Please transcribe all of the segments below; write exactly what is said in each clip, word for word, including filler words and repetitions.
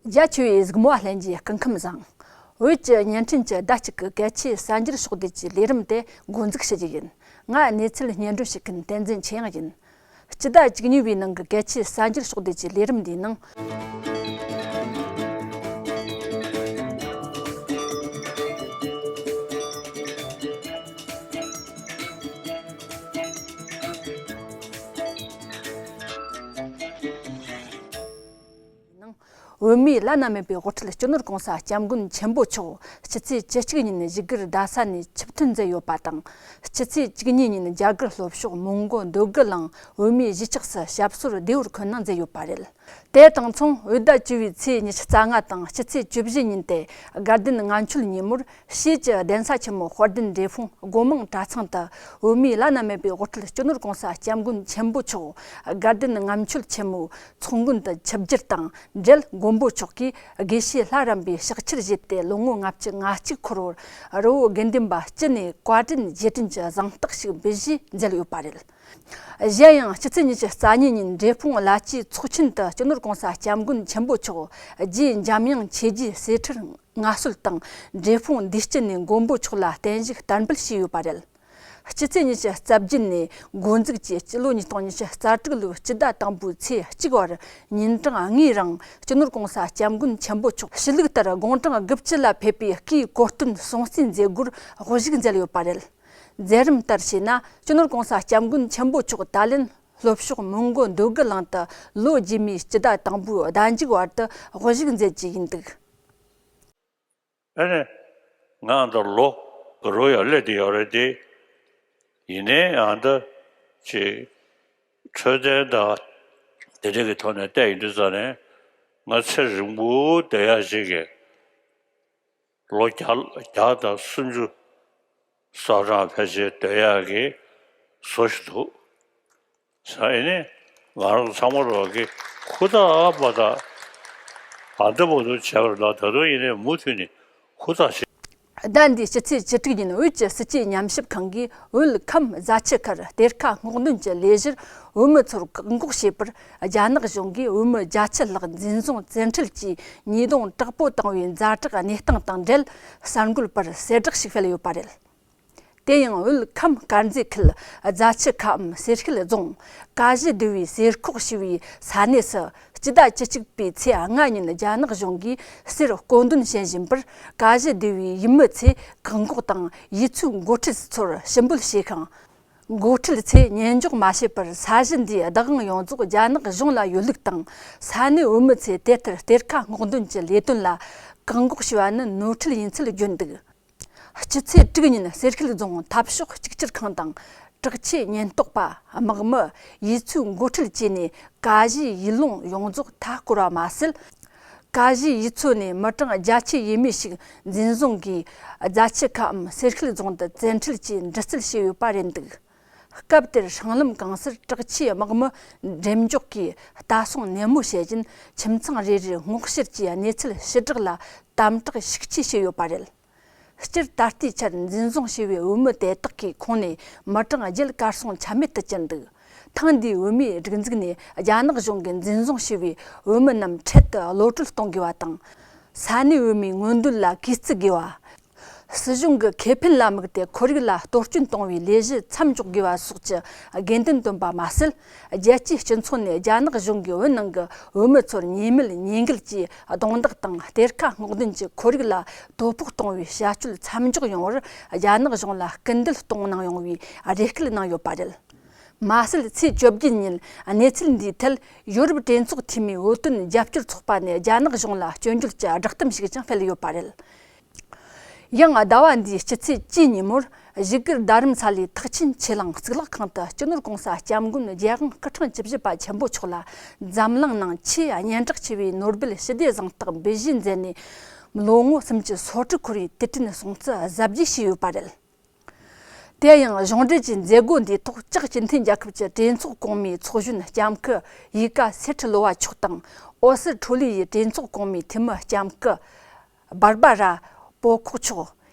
རྒྱ་ཆེ་བའི་གཟིགས་མོ་བ་ལྷན་རྒྱས་སྐུ་ཁམས་བཟང་། བོད་ཀྱི་བརྙན་འཕྲིན་གྱི་ཟླ་གཅིག་གི་གལ་ཆེའི་གསར་འགྱུར་ཕྱོགས་བསྡུས་ཀྱི་ལས་རིམ་དེ་འགོ་འཛུགས་ཞུ་རྒྱུ་ཡིན། ང་གནས་ཚུལ་སྙན་སྒྲོན་ཞུ་མཁན་བསྟན་འཛིན་ཆོས་དབྱངས་ཡིན། སྤྱི་ཟླ་བཅུ་གཉིས་པའི་ནང་གི་གལ་ཆེའི་གསར་འགྱུར་ཕྱོགས་བསྡུས་ཀྱི་ལས་རིམ་འདིའི་ནང་། ནང་བོད་མིའི་བླ་ན་མེད་པའི་དབུ་ཁྲིད་སྤྱི་ནོར་༧གོང་ས་༧སྐྱབས་མགོན་ཆེན་པོ་མཆོག་ཕྱི་ཚེས་བཅུ་གཅིག་ཉིན་བཞུགས་སྒར་རྡ་ས་ནས་ཆིབས་ཐོན་མཛད་ཡོད་པ་དང་། ཕྱི་ཚེས་བཅུ་གཉིས་ཉིན་རྒྱ་གར་ལྷོ་ཕྱོགས་མོན་གྷོ་འདོད་རྒུ་གླིང་བོད་མིའི་གཞིས་ཆགས་སུ་ཞབས་སོར་བདེ་བར་འཁོད་གནང་མཛད་ཡོད་པ་རེད། དེ་དང་མཚུངས་བོད་ཟླ་བཅུ་བའི་ཚེས་ཉི་ཤུ་རྩ་ལྔ་དང་ཕྱི་ཚེས་བཅུ་བཞི་ཉིན་ཏེ་དགའ་ལྡན་ལྔ་མཆོད་ཉིན་མོར་ཕྱིས་ཀྱི་གདན་ས་ཆེན་མོ་དཔལ་ལྡན་འབྲས་སྤུངས་སྒོ་མང་གྲྭ་ཚང་དུ་བོད་མིའི་བླ་ན་མེད་པའི་དབུ་ཁྲིད་སྤྱི་ནོར་༧གོང་ས་༧སྐྱབས་མགོན་ཆེན་པོ་མཆོག་དགའ་ལྡན་ལྔ་མཆོད་ཆེན་མོའི་ཚོགས་མགོན་དུ་ཆིབས་བསྒྱུར་དང་འབྲེལ། མགོན་པོ་མཆོག་གིས་དགེ་བཤེས་ལྷ་རམས་པའི་ཕྱག་ཕྱིར་བཞེས་ཏེ་ལོ་ངོ་ལྔ་བཅུ་ང་གཅིག་འཁོར་བར་རི་བོ་དགེ་ལྡན་པ་སྤྱི་ནས་བཀའ་དྲིན་རྗེས་དྲན་གྱི་གཟེངས་རྟགས་ཤིག་འབུལ་བཞེས་མཛད་ཡོད་པ་རེད། གཞན་ཡང་ཕྱི་ཚེས་ཉི་ཤུ་རྩ་གཉིས་ཉིན་འབྲས་སྤུངས་བླ་སྤྱིའི་ཚོགས་ཆེན་དུ་སྤྱི་ནོར་༧གོང་ས་༧སྐྱབས་མགོན་ཆེན་པོ་མཆོག་རྗེ་འཇམ་དབྱངས་ཆོས་རྗེའི་གསེར་ཁྲིར་མངའ་གསོལ་དང་། འབྲས་སྤུངས་བདེ་སྐྱིད་ནས་མགོན་པོ་མཆོག་ལ་བརྟན་བཞུགས་བསྟར་འབུལ་བྱས་ཡོད་པ་རེད། ཕྱི་ཚེས་ཉི་ཤུ་རྩ་བརྒྱད་ནས་འགོ་འཛུགས་ཀྱིས་སྤྱི་ལོ་ཉིས་སྟོང་ཉི་ཤུ་རྩ་དྲུག་ལོའི་སྤྱི་ཟླ་དང་པོའི་ཚེས་གཅིག་བར་ཉིན་གྲངས་ལྔའི་རིང་སྤྱི་ནོར་༧གོང་ས་༧སྐྱབས་མགོན་ཆེན་པོ་མཆོག་གཞིས་ལུགས་ལྟར་དགུང་གྲངས་དགུ་བཅུ་ལ་ཕེབས་པའི་སྐུའི་གོ་སྟོན་སྲུང་བརྩིའི་མཛད་སྒོར་དབུ་བཞུགས་མཛད་ཡོད་པ་རེད། མཛད་རིམ་ལྟར་བྱས་ན་སྤྱི་ནོར་༧གོང་ས་༧སྐྱབས་མགོན་ཆེན་པོ་མཆོག་ད་ལན་ལྷོ་ཕྱོགས་མོན་གྷོ་འདོད་རྒུ་གླིང་དུ་ལོ་རྗེས་མའི་སྤྱི་ཟླ་དང་པོའི་ཟླ་མཇུག་བར་དུ་དབུ་བཞུགས་མཛད་རྒྱུ་ཡིན་འདུག་ཨ་ནི། ང་འདི་ལོ་གི་རོ་ཡ་སླེབས་བསྡད་ཡོད་རེད་དེ། ཡིན་ནའི་ཨ་འདི་ཅིག་འཕྲོད་བསྟེན་དང་དེ་འདྲ་གི་ཐོག་ནས་བལྟས་ཡིན་དུས་ཙང་ནས་ང་ཚེ་རིང་པོ་བསྡད་ཡག་ཞིག་གི་ལོ་བརྒྱ་བརྒྱ་དང་སུམ་ཅུ་སོ་གྲངས་ཕལ་ཆེར་སྡོད་ཡག་གི་བཟོ་ཞིག་འདུག་ས་ཨེ་ནས་ང་རང་ཚང་མ་རོགས་ཀྱི་ཧུར་ཐག་མ་ཐག་ཨ་འདི་མོ་འདུག་བྱས་པ་ལ་ད་དུང་ཡིན་ནའི་མུ་མཐུད་ནས་ཧུར་ཐག་བྱེད། ཟླ་འདིའི་སྤྱི་ཚེས་བཅུ་དྲུག་ཉིན་བོད་ཀྱི་སྲིད་བྱུས་ཉམས་ཞིབ་ཁང་གིས་བོད་ཁམས་རྫ་ཆུ་ཁར་གཏེར་ཁ་སྔོག་འདོན་གྱི་ལས་གཞིར་བོད་མི་ཚོར་བཀག་འགོག་བྱས་པར་རྒྱ་ནག་གཞུང་གིས་བོད་མི་བརྒྱད་ཅུ་ལྷག་འཛིན་བཟུང་བཙན་ཁྲིད་ཀྱིས་ཉེས་རྡུང་དྲག་པོ་བཏང་བའི་ཛ་དྲག་གནས་སྟངས་དང་འབྲེལ་གསར་འགོད་པར་གསལ་བསྒྲགས་ཤིག་སྤེལ་ཡོད་པ་རེད། དེ་ཡང་བོད་ཁམས་དཀར་མཛེས་ཁུལ་རྫ་ཆུ་ཁའམ་སེར་ཤུལ་རྫོང་ཀ་གཞི་སྡེ་བའི་སེར་ཁོག་ཞེས་པའི་ས་གནས་སུ་སྤྱི་ཟླ་བཅུ་གཅིག་པའི་ཚེས་ལྔ་ཉིན་རྒྱ་ནག་གཞུང་གིས་གསེར་བཀོད་འདོན་བྱེད་བཞིན་པར་ཀ་གཞི་སྡེ་བའི་ཡུལ་མི་ཚོས་བཀག་འགོག་དང་ཡུལ་ཚོའི་འགོ་ཁྲིད་ཚོར་ཞུ་འབོད་བྱས་ཤིང་། འགོ་ཁྲིད་ཚོས་ཉན་འཇོག་མ་བྱས་པར་ས་གཞི་འདིའི་བདག་དབང་ཡོངས་རྫོགས་རྒྱ་ནག་གཞུང་ལ་ཡོད་ལུགས་དང་། ས་གནས་བོད་མི་ཚོས་དེ་ལྟར་གཏེར་ཁ་སྔོག་འདོན་གྱི་ལས་དོན་ལ་བཀག་འགོག་བྱས་པ་ནི་ནོར་འཁྲུལ་ཡིན་ཚུལ་བརྗོད་འདུག་སྤྱི་ཚེས་དྲུག་ཉིན་སེར་ཤུལ་རྫོང་འཐབ་ཕྱོགས་གཅིག་གྱུར་ཁང་དང་། དྲག་ཆས་ཉེན་རྟོག་པ། དམག་མི། ཡུལ་ཚོའི་འགོ་ཁྲིད་བཅས་ནས་ཀ་གཞིའི་ཡུལ་ལུང་ཡོངས་རྫོགས་མཐའ་བསྐོར་བ་མ་ཟད། ཀ་གཞིའི་ཡུལ་ཚོ་ནས་མི་གྲངས་བརྒྱ་ཆ་ཡས་མས་ཤིག་འཛིན་བཟུང་གིས་རྫ་ཆུ་ཁའམ་སེར་ཤུལ་རྫོང་དུ་བཙན་ཁྲིད་ཀྱིས་འདྲི་རྩད་བྱས་ཡོད་པ་རེད་འདུག་སྐབས་དེར་སྲང་ལམ་གང་སར་དྲག་ཆས་དམག་མི་འགྲེམས་འཇོག་གིས་ལྟ་སྲུང་ནན་མོ་བྱེད་བཞིན་ཁྱིམ་ཚང་རེ་རེར་སྔོག་བཤེར་གྱིས་གནས་ཚུལ་ཕྱིར་བསྒྲགས་ལ་དམ་དྲག་ཤུགས་ཆེ་བྱས་ཡོད་པ་རེད། སྤྱིར་ད་ལྟའི་ཆར་འཛིན་བཟུང་བྱས་པའི་བོད་མི་དེ་དག་གི་ཁོངས་ནས་མི་གྲངས་བརྒྱད་གར་སོང་ཆ་མེད་དུ་གྱུར་འདུག་ཐེངས་འདིའི་བོད་མིའི་སྒྲིག་འཛུགས་ནས་རྒྱ་ནག་གཞུང་གིས་འཛིན་བཟུང་བྱས་པའི་བོད་མི་རྣམས་འཕྲལ་དུ་གློད་གྲོལ་གཏོང་དགོས་པ་དང་། ས་གནས་བོད་མིའི་མངོན་འདོད་ལ་གུས་བརྩི་དགོས་པ། སྲིད་གཞུང་གི་ཁེ་ཕན་ལ་དམིགས་ཏེ་ཁོར་ཡུག་ལ་གཏོར་སྐྱོན་གཏོང་བའི་ལས་གཞི་མཚམས་འཇོག་དགོས་པ་སོགས་ཀྱི་དགོས་འདུན་བཏོན་པ་མ་ཟད། རྒྱལ་སྤྱིའི་སྤྱི་ཚོགས་ནས་རྒྱ་ནག་གཞུང་གིས་བོད་ནང་གི་བོད་མི་ཚོར་ཉེས་མེད་ཉེས་འགེལ་གྱིས་རྡུང་རྡེག་དང་གཏེར་ཁ་སྔོག་འདོན་གྱི་ཁོར་ཡུག་ལ་དོ་ཕོག་གཏོང་བའི་བྱ་སྤྱོད་མཚམས་འཇོག་ཡོང་བར་རྒྱ་ནག་གཞུང་ལ་སྐུལ་འདེད་གཏོང་གནང་ཡོང་བའི་རེ་སྐུལ་གནང་ཡོད་པ་རེད། མ་ཟད་ཚེས་བཅོ་བརྒྱད་ཉིན་གནས་ཚུལ་འདིའི་ཐད་ཡོ་རོབ་གྲོས་ཚོགས་འཐུས་མིའི་བོད་དོན་རྒྱབ་སྐྱོར་ཚོགས་པ་ནས་རྒྱ་ནག་གཞུང་ལ་སྐྱོན་བརྗོད་ཀྱི་བསྒྲགས་གཏམ་ཞིག་ཀྱང་སྤེལ་ཡོད་པ་རེད། ཡང་ཟླ་བ་འདིའི་སྤྱི་ཚེས་བཅུ་ཉིན་མོར་བཞུགས་སྒར་རྡ་རམ་ས་ལའི་ཐེག་ཆེན་ཆོས་གླིང་གཙུག་ལག་ཁང་དུ་སྤྱི་ནོར་༧གོང་ས་༧སྐྱབས་མགོན་རྒྱལ་དབང་སྐུ་ཕྲེང་བཅུ་བཞི་པ་ཆེན་པོ་མཆོག་ལ་འཛམ་གླིང་ནང་ཆེས་སྙན་གྲགས་ཆེ་བའི་ནོ་སྦེལ་ཞི་བདེའི་གཟེངས་རྟགས་འབུལ་བཞེས་མཛད་ནས་ལོ་ངོ་སུམ་ཅུ་སོ་དྲུག་འཁོར་བའི་དུས་དྲན་སྲུང་བརྩི་གཟབ་རྒྱས་བྱས་ཡོད་པ་རེད། དེ་ཡང་གཞུང་འབྲེལ་གྱི་མཛད་སྒོ་འདིའི་ཐོག་ཅག་སྤྱི་མཐུན་རྒྱལ་ཁབ་ཀྱི་གྲོས་ཚོགས་གོང་མའི་ཚོགས་གཞོན་ལྕམ་སྐུ་ཡི་ཀ་སེ་ཁྲི་ལོ་བ་མཆོག་དང་། ཨོ་སི་ཁྲུ་ལི་ཡའི་གྲོས་ཚོགས་གོང་མའི་འཐུས་མི་ལྕམ་སྐུ་སྦར་སྦ་ར་པོ་ཁོག་མཆོག་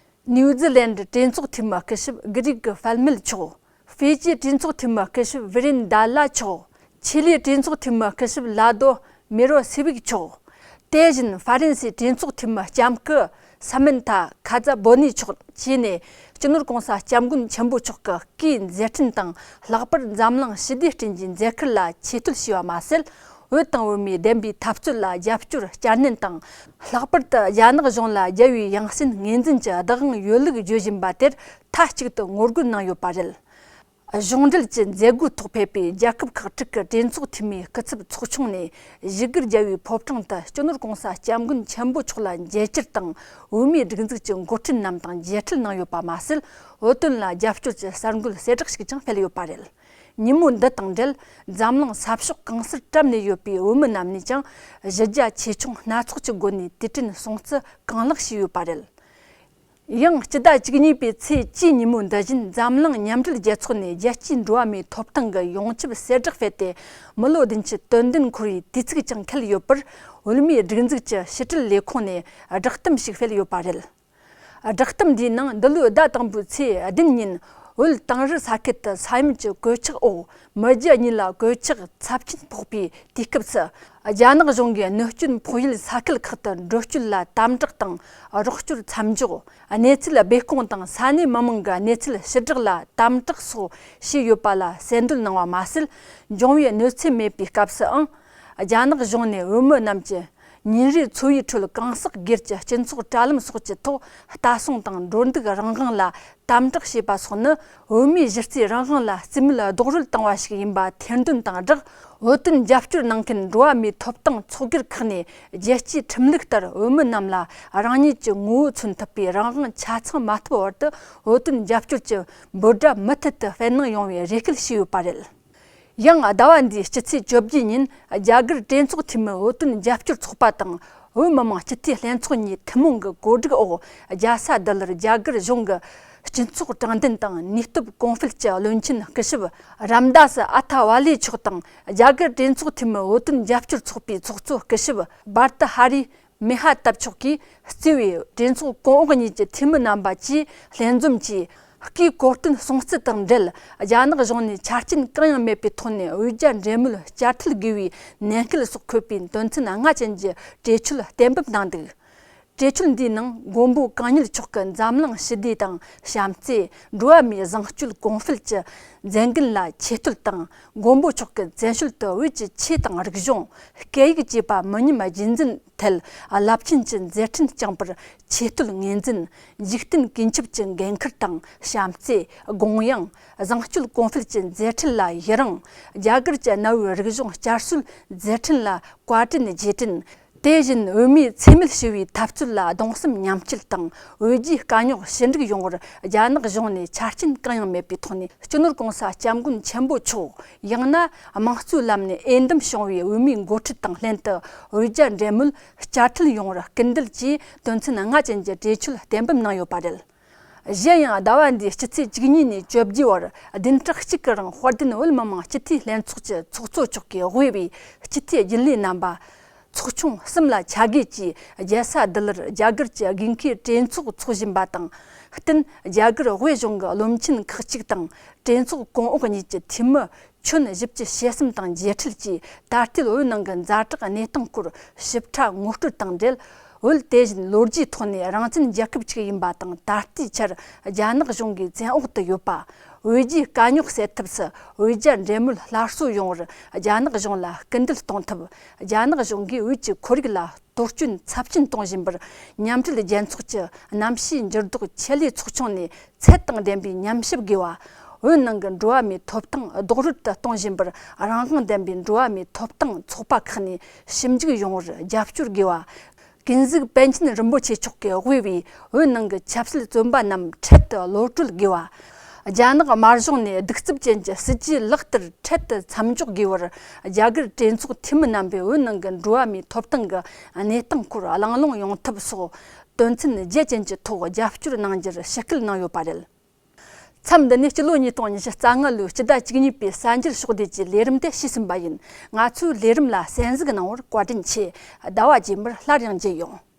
ནིའུ་ཛི་ལེནྡ་གྲོས་ཚོགས་འཐུས་མི་སྐུ་ཞབས་གྷི་རིག་ཧྥལ་མེལ་མཆོག་ཧྥི་ཇི་གྲོས་ཚོགས་འཐུས་མི་སྐུ་ཞབས་ཝི་རིན་ད་ལ་མཆོག་ཆི་ལི་གྲོས་ཚོགས་འཐུས་མི་སྐུ་ཞབས་ལ་དོ་མེ་རོ་སི་ཝིག་མཆོག་དེ་བཞིན་ཧྥ་རན་སིའི་གྲོས་ཚོགས་འཐུས་མི་ལྕམ་སྐུ་ས་མན་ཐ་ཁ་ཛ་བོ་ནི་མཆོག་བཅས་ནས་སྤྱི་ནོར་༸གོང་ས་༸སྐྱབས་མགོན་ཆེན་པོ་མཆོག་གི་སྐུའི་མཛད་འཕྲིན་དང་། ལྷག་པར་འཛམ་གླིང་ཞི་བདེའི་སྐྲུན་གྱི་མཛད་ཁུར་ལ་ཆེ་བསྟོད་ཞུས་པ་མ་ཟད། བོད་དང་བོད་མིའི་བདེན་པའི་འཐབ་རྩོད་ལ་རྒྱབ་སྐྱོར་བསྐྱར་ནན་དང་། ལྷག་པར་དུ་རྒྱ་ནག་གཞུང་ལ་རྒྱལ་བའི་ཡང་སྲིད་ངོས་འཛིན་གྱི་བདག་དབང་ཡོད་ལུགས་བརྗོད་བཞིན་པ་དེར་མཐའ་གཅིག་ཏུ་ངོ་རྒོལ་གནང་ཡོད་པ་རེད། གཞུང་འབྲེལ་གྱི་མཛད་སྒོའི་ཐོག་ཕེབས་པའི་རྒྱལ་ཁབ་ཁག་དྲུག་གི་གྲོས་ཚོགས་འཐུས་མིའི་སྐུ་ཚབ་ཚོགས་ཆུང་ནས་བཞུགས་སྒར་རྒྱལ་བའི་ཕོ་བྲང་དུ་སྤྱི་ནོར་༸གོང་ས་༸སྐྱབས་མགོན་ཆེན་པོ་མཆོག་ལ་མཇལ་བཅར་དང་། བོད་མིའི་སྒྲིག་འཛུགས་ཀྱི་འགོ་ཁྲིད་རྣམས་དང་མཇལ་འཕྲད་གནང་ཡོད་པ་མ་ཟད། བོད་དོན་ལ་རྒྱབ་སྐྱོར་གྱི་གསར་འགོད་གསལ་བསྒྲགས་ཤིག་ཀྱང་སྤེལ་ཡོད་པ་རེད། ཉིན་མོ་འདི་དང་འབྲེལ་འཛམ་གླིང་ས་ཕྱོགས་གང་སར་བཀྲམ་ནས་ཡོད་པའི་བོད་མི་རྣམས་ནས་ཀྱང་གཞི་རྒྱ་ཆེ་ཆུང་སྣ་ཚོགས་ཀྱི་སྒོ་ནས་དུས་དྲན་སྲུང་བརྩི་གང་ལེགས་བྱས་ཡོད་པ་རེད། ཡང་སྤྱི་ཟླ་བཅུ་གཉིས་པའི་ཚེས་བཅུའི་ཉིན་མོ་འདི་བཞིན་འཛམ་གླིང་མཉམ་འབྲེལ་རྒྱལ་ཚོགས་ནས་རྒྱལ་སྤྱིའི་འགྲོ་བ་མིའི་ཐོབ་ཐང་གི་ཡོངས་ཁྱབ་གསལ་བསྒྲགས་སྤེལ་ཏེ། མི་ལོ་བདུན་ཅུ་དོན་བདུན་འཁོར་བའི་དུས་ཚིགས་ཀྱང་འཁེལ་ཡོད་པར། བོད་མིའི་སྒྲིག་འཛུགས་ཀྱི་ཕྱི་དྲིལ་ལས་ཁུངས་ནས་བསྒྲགས་གཏམ་ཞིག་སྤེལ་ཡོད་པ་རེད། བསྒྲགས་གཏམ་འདིའི་ནང་འདི་ལོའི་ཟླ་དང་པོའི་ཚེས་བདུན་ཉིན་བོད་དིང་རི་ས་ཁུལ་དུ་ས་ཡོམ་གྱི་གོད་ཆག་འོག་མི་བརྒྱ་གཉིས་ལ་གོད་ཆག་ཚབས་ཆེན་ཕོག་པའི་དུས་སྐབས་སུ། རྒྱ་ནག་གཞུང་གིས་གནོད་སྐྱོན་ཕོག་ཡུལ་ས་ཁུལ་ཁག་ཏུ་འགྲུལ་སྐྱོད་ལ་དམ་དྲག་དང་། རོགས་སྐྱོར་མཚམས་འཇོག་གནས་ཚུལ་སྦས་སྐུང་དང་ས་གནས་མི་མང་གི་གནས་ཚུལ་ཕྱིར་བསྒྲགས་ལ་དམ་དྲག་སོགས་བྱས་ཡོད་པ་ལ་གསལ་འདོན་གནང་བ་མ་ཟད། འབྱུང་བའི་གནོད་འཚེ་མེད་པའི་སྐབས་སུའང་། རྒྱ་ནག་གཞུང་ནས་བོད་མི་རྣམས་ཀྱི་ཉིན་རེའི་འཚོ་བའི་ཁྲོད་གང་ཟག་སྒེར་གྱི་སྤྱི་ཚོགས་དྲ་ལམ་སོགས་ཀྱི་ཐོག་ལྟ་སྲུང་དང་འགྲོ་འདུག་རང་དབང་ལ་དམ་དྲག་བྱས་པ་སོགས་ནི། བོད་མིའི་གཞི་རྩའི་རང་དབང་ལ་རྩིས་མེད་རྡོག་རོལ་བཏང་བ་ཞིག་ཡིན་པ་ཐེར་འདོན་དང་སྦྲགས། བོད་དོན་རྒྱབ་སྐྱོར་གནང་མཁན་འགྲོ་བ་མིའི་ཐོབ་ཐང་ཚོགས་སྒེར་ཁག་ནས་རྒྱལ་སྤྱིའི་ཁྲིམས་ལུགས་ལྟར་བོད་མི་རྣམས་ལ་རང་ཉིད་ཀྱི་ངོ་བོ་མཚོན་ཐུབ་པའི་རང་དབང་ཆ་ཚང་མ་ཐོབ་བར་དུ་བོད་དོན་རྒྱབ་སྐྱོར་གྱི་འབོད་སྒྲ་མུ་མཐུད་དུ་སྤེལ་གནང་ཡོང་བའི་རེ་སྐུལ་ཞུས་ཡོད་པ་རེད། ཡང་ཟླ་བ་འདིའི་སྤྱི་ཚེས་བཅོ་བརྒྱད་ཉིན་རྒྱ་གར་གྲོས་ཚོགས་འཐུས་མི་བོད་དོན་རྒྱབ་སྐྱོར་ཚོགས་པ་དང་བོད་མི་མང་སྤྱི་འཐུས་ལྷན་ཚོགས་གཉིས་ཐུན་མོང་གི་གོ་སྒྲིག་འོག་རྒྱལ་ས་ལྡི་ལིར་རྒྱ་གར་གཞུང་གི་སྤྱི་ཚོགས་དྲང་བདེན་དང་ནུས་སྟོབས་གོང་སྤེལ་གྱི་བློན་ཆེན་སྐུ་ཞབས་རམ་དཱ་སི་ཨ་ཐ་ཝ་ལེ་མཆོག་དང་། རྒྱ་གར་གྲོས་ཚོགས་འཐུས་མི་བོད་དོན་རྒྱབ་སྐྱོར་ཚོགས་པའི་ཚོགས་གཙོ་སྐུ་ཞབས་བར་ཏི་ཧ་རི་མེ་ཧ་ཏབ་མཆོག་གིས་གཙོས་པའི་གྲོས་ཚོགས་གོང་འོག་གཉིས་ཀྱི་འཐུས་མི་རྣམ་པ་བཅས་ལྷན་འཛོམས་ཀྱིས། སྐུའི་གོ་སྟོན་སྲུང་བརྩི་དང་འབྲེལ། རྒྱ་ནག་གཞུང་ནས་ཆ་རྐྱེན་གང་ཡང་མེད་པའི་ཐོག་ནས་དབུས་རྒྱ་འབྲེལ་མོལ་བསྐྱར་མཐུད་དགོས་པའི་ནན་སྐུལ་སོགས་འཁོད་པའི་དོན་ཚན་ལྔ་ཅན་གྱི་གྲོས་ཆོད་གཏན་འབེབས་གནང་འདུག་གྲོས་ཆོད་འདིའི་ནང་མགོན་པོ་གང་ཉིད་མཆོག་གི་འཛམ་གླིང་ཞི་བདེ་དང་བྱམས་བརྩེ། འགྲོ་བ་མིའི་བཟང་སྤྱོད་གོང་སྤེལ་གྱི་མཛད་འགན་ལ་ཆེ་བསྟོད་དང་། མགོན་པོ་མཆོག་གི་བཙན་བྱོལ་དུ་བོད་ཀྱི་ཆོས་དང་རིག་གཞུང་། སྐད་ཡིག་བཅས་པ་མི་ཉམས་རྒྱུན་འཛིན་ཐད་རླབས་ཆེན་གྱི་མཛད་འཕྲིན་བསྐྱངས་པར་ཆེ་བསྟོད་ངོས་འཛིན། འཇིག་རྟེན་ཀུན་ཁྱབ་ཀྱི་འགན་འཁུར་དང་བྱམས་བརྩེ། དགོངས་ཡངས། བཟང་སྤྱོད་གོང་འཕེལ་གྱི་མཛད་འཕྲིན་ལ་ཡི་རང་། རྒྱ་གར་གྱི་གནའ་བོའི་རིག་གཞུང་བསྐྱར་གསོའི་མཛད་འཕྲིན་ལ་བཀའ་དྲིན་རྗེས་དྲན། དེ་བཞིན་བོད་མིའི་འཚེ་མེད་ཞི་བའི་འཐབ་རྩོད་ལ་གདུང་སེམས་མཉམ་སྐྱེད་དང་། བོད་རྒྱའི་དཀའ་རྙོག་ཞི་འགྲིག་ཡོང་བར་རྒྱ་ནག་གཞུང་ནས་ཆ་རྐྱེན་གང་ཡང་མེད་པའི་ཐོག་ནས་སྤྱི་ནོར་གོང་ས་སྐྱབས་མགོན་ཆེན་པོ་མཆོག་ཡང་ན་དམངས་གཙོའི་ལམ་ནས་འོས་འདེམས་བྱུང་བའི་བོད་མིའི་འགོ་ཁྲིད་དང་ལྷན་དུ་བོད་རྒྱ་འབྲེལ་མོལ་བསྐྱར་མཐུད་ཡོང་བར་སྐུལ་འདེད་ཀྱིས་དོན་ཚན་ལྔ་ཅན་གྱི་གྲོས་ཆོད་གཏན་འབེབས་གནང་ཡོད་པ་རེད། གཞན་ཡང་ཟླ་བ་འདིའི་སྤྱི་ཚེས་བཅུ་གཉིས་ནས་བཅོ་བརྒྱད་བར་བདུན་ཕྲག་གཅིག་གི་རིང་དཔལ་ལྡན་བོད་མི་མང་སྤྱི་འཐུས་ལྷན་ཚོགས་ཀྱི་ཚོགས་གཙོ་མཆོག་གིས་དབུས་པའི་སྤྱི་འཐུས་རྒྱུན་ལས་རྣམ་པ། ཚོགས་ཆུང་གསུམ་ལ་ཆ་བགོས་ཀྱིས་རྒྱལ་ས་ལྡི་ལིར་རྒྱ་གར་གྱི་དགུན་ཁའི་གྲོས་ཚོགས་འཚོགས་བཞིན་པ་དང་བསྟུན། རྒྱ་གར་དབུས་གཞུང་གི་བློན་ཆེན་ཁག་ཅིག་དང་གྲོས་ཚོགས་གོང་འོག་གཉིས་ཀྱི་འཐུས་མི་ཁྱོན་བཞི་བཅུ་ཞེ་གསུམ་དང་མཇལ་འཕྲད་ཀྱིས། ད་ལྟའི་བོད་ནང་གི་ཛ་དྲག་གནས་སྟངས་སྐོར་ཞིབ་ཕྲ་ངོ་སྤྲོད་དང་འབྲེལ། བོད་དེ་བཞིན་ལོ་རྒྱུས་ཐོག་ནས་རང་བཙན་རྒྱལ་ཁབ་ཅིག་ཡིན་པ་དང་། ད་ལྟའི་ཆར་རྒྱ་ནག་གཞུང་གི་བཙན་འོག་ཏུ་ཡོད་པ། བོད་རྒྱའི་དཀའ་རྙོག་སེལ་ཐབས་སུ་བོད་རྒྱ་འབྲེལ་མོལ་སླར་གསོ་ཡོང་བར་རྒྱ་ནག་གཞུང་ལ་སྐུལ་འདེད་གཏོང་ཐབས། རྒྱ་ནག་གཞུང་གིས་བོད་ཀྱི་ཁོར་ཡུག་ལ་གཏོར་སྐྱོན་ཚབས་ཆེན་གཏོང་བཞིན་པར། མཉམ་འབྲེལ་རྒྱལ་ཚོགས་ཀྱི་གནམ་གཤིས་འགྱུར་ལྡོག་ཆེད་ལས་ཚོགས་ཆུང་ནས་ཚད་དང་ལྡན་པའི་ཉམས་ཞིབ་དགོས་པ། བོད་ནང་གི་འགྲོ་བ་མིའི་ཐོབ་ཐང་རྡོག་རོལ་དུ་གཏོང་བཞིན་པར། རང་དབང་ལྡན་པའི་འགྲོ་བ་མིའི་ཐོབ་ཐང་ཚོགས་པ་ཁག་ནས་ཞིབ་འཇུག་ཡོང་བར་རྒྱབ་སྐྱོར་དགོས་པ། ཀུན་གཟིགས་པཎ་ཆེན་རིན་པོ་ཆེ་མཆོག་གིས་དབུས་པའི་བོད་ནང་གི་ཆབ་སྲིད་བཙོན་པ་རྣམས་འཕྲལ་དུ་གློད་གྲོལ་དགོས་པ། རྒྱ་ནག་དམར་གཞུང་ནས་གདུག་རྩུབ་ཅན་གྱི་སྲིད་ཇུས་ལག་བསྟར་འཕྲལ་དུ་མཚམས་འཇོག་དགོས་པར། རྒྱ་གར་གྲོས་ཚོགས་འཐུས་མི་རྣམ་པས་བོད་ནང་གི་འགྲོ་བ་མིའི་ཐོབ་ཐང་གི་གནས་སྟངས་སྐོར་གླེང་སློང་ཡོང་ཐབས་སོགས་དོན་ཚན་བརྒྱད་ཅན་གྱི་ཐོག་རྒྱབ་སྐྱོར་གནང་རྒྱུར་ཞུ་སྐུལ་གནང་ཡོད་པ་རེད། མཚམས་འདི་ནས་སྤྱི་ལོ་ཉིས་སྟོང་ཉི་ཤུ་རྩ་ལྔ་ལོའི་སྤྱི་ཟླ་བཅུ་གཉིས་པའི་གསར་འགྱུར་ཕྱོགས་བསྡུས་ཀྱི་ལས་རིམ་དེ་ཞུས་ཟིན་པ་ཡིན། ང་ཚོའི་ལས་རིམ་ལ་གསན་གཟིགས་གནང་བར་བཀའ་དྲིན་ཆེ། ཟླ་བ་རྗེས་མར་སླར་ཡང་མཇལ་ཡོང་།